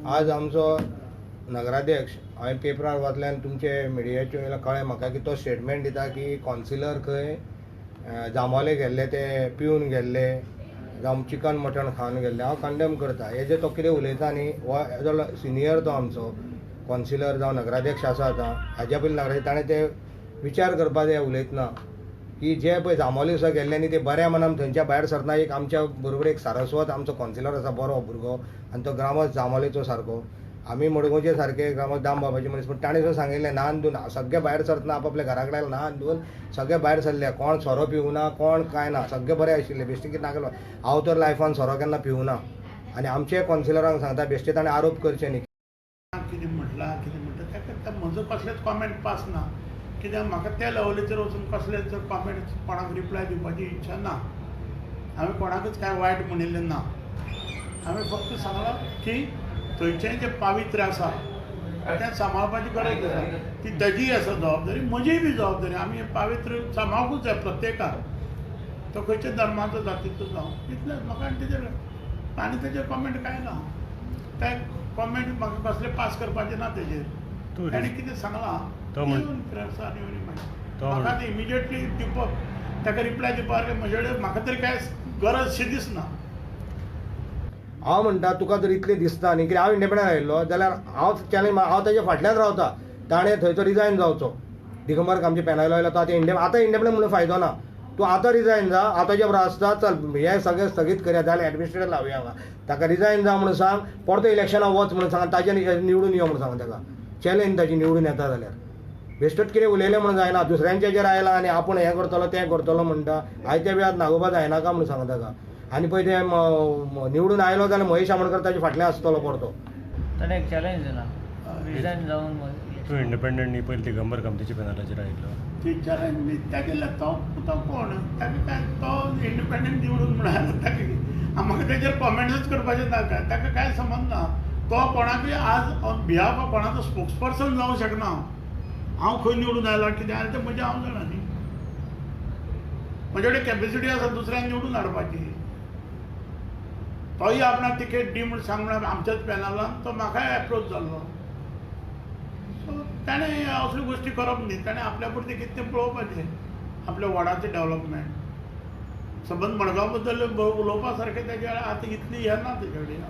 आज आमचो नगराध्यक्ष, हांवें पेपरार वाचल्यान, तुमचे मिडियाचे वयल्यान कळ्ळें म्हाका की तो स्टेटमेंट दिता की कौन्सिलर खंय जांबावले गेल्ले, ते पिवन गेल्ले जावं चिकन मटण खावन गेल्ले. हांव कंडेम करता हेजे. तो कितें उलयता न्ही, हो एज अ सिनियर तो आमचो कौन्सिलर जावं नगराध्यक्ष आसा आतां, हाज्या पयलीं नगराध्यक्ष, ताणें ते विचार करपा जाय उलयतना की जे पळय जांबावले सुद्दां गेल्ले न्ही, ते बऱ्या मनान थंयच्या भायर सरना. एक आमच्या बरोबर एक सारस्वत आमचो कौन्सिलर आसा, बरो भुरगो आनी तो ग्रामस्थ जांबावलेचो सारको, आमी मडगांवचे सारके ग्रामस्थ, दामबाबाचे मनीस. पूण ताणें सुद्दां सांगिल्लें, न्हान धुवन सगळे भायर सरतना आपापल्या घरा कडेन न्हान धुवन सगळे भायर सरले, कोण सोरो पिवना, कोण कांय ना, सगळे बरे आशिल्ले. बेश्टे कितें नाका. हांव तर लायफान सोरो केन्ना पिवना आनी आमचे कौन्सिलरांक सांगता, बेश्टे ताणें आरोप करचे न्ही. कितें म्हटलां, कितें म्हणटा ताका म्हजो कसलेच कॉमेंट पास ना, कित्याक म्हाका त्या लेवलीचेर वचून कसलेच कॉमेंट कोणाक रिप्लाय दिवपाची इच्छा ना. हांवें कोणाकूच कांय वायट म्हणिल्लें ना. हांवें फक्त सांगलां की थंयचें जें पावित्र्य आसा तें सांबाळपाची गरज आसा. ती ताजीय आसा जबाबदारी, म्हजीय बी जबाबदारी. आमी हें पावित्र्य सांबाळकूच जाय प्रत्येकान, तो खंयच्या धर्माचो जातीचो जावं. इतलेंच म्हाका. आनी तेजेर आनी तेजेर कॉमेंट कांय ना. ते कॉमेंट म्हाका कसले पास करपाचे ना तेजेर. तूं ताणें कितें सांगलां तो म्हण- तो म्हाका म्हण- आतां इमिजिएटली दिवपाक, ताका रिप्लाय दिवपाक म्हजे कडेन म्हाका तरी कांय गरज शी दिसना. हांव म्हणटा, तुका जर इतलें दिसता न्ही की हांव इंडिपेंडंट आयिल्लो जाल्यार हांव चॅलेंज, हांव ताज्या फाटल्यान रावता. ताणें थंयचो रिजायन जावचो. दिगंबर कामती पॅनल आयलो, तो आतां इंडिया, आतां इंडिपेंडंट म्हणून फायदो ना. तूं आतां रिजायन जा. आतांच्या बरोबर आसता, चल हें सगळें स्थगीत करया, जाल्यार एडमिनिस्ट्रेटर लावया हांगा. ताका रिजायन जा म्हणून सांग, परतो इलेक्शनाक वच म्हणून सांग, ताजें निवडून यो म्हणून सांग. ताका चॅलेंज ताजी, निवडून येता जाल्यार. बेश्टोच कितें उलयलें म्हणून जायना. दुसऱ्यांचेर आयला आनी आपूण हें करतलो, तें करतलो म्हणटा. आयत्या वेळार नागोबा जायनाका म्हणून सांग ताका. आनी पळय ते निवडून आयलो जाल्यार महेश आमोणकर ताजे फाटल्यान आसतलो परतो. ताणें एक चॅलेंज दिला, रिजायन जावन. तूं इंडिपेंडंट न्ही, पयलीं दिगंबर कामतीच्या पॅनलाचेर आयिल्लो. ती चॅलेंज ताका तो तो कोण, ताका काय तो इंडिपेंडंट निवडून म्हणून आयलो ताका? म्हाका तेजेर कॉमेंट्सूच करपाचें ना. काय ताका कांय संबंद ना. तो कोणाकूय आज ऑन बिहाफ ऑफ कोणाचो स्पोक्स पर्सन जावंक शकना. हांव खंय निवडून आयला, कितें आयलां तें म्हजें हांव जाणा न्ही. म्हजे कडेन कॅपेसिटी आसा दुसऱ्यांक निवडून हाडपाची. तोय आपणाक तिकेट दी म्हूण सांग म्हळ्यार आमच्याच पॅनलान तो म्हाकाय एप्रोच जाल्लो. सो ताणें असल्यो गोश्टी करप न्ही. ताणें आपल्या पुरतें कितें तें पळोवपाचें, आपल्या वॉर्डाचें डेवलपमेंट. सबंद मडगांव बद्दल उलोवपा सारकें तेजे आतां इतली हें ना तेजे कडेन.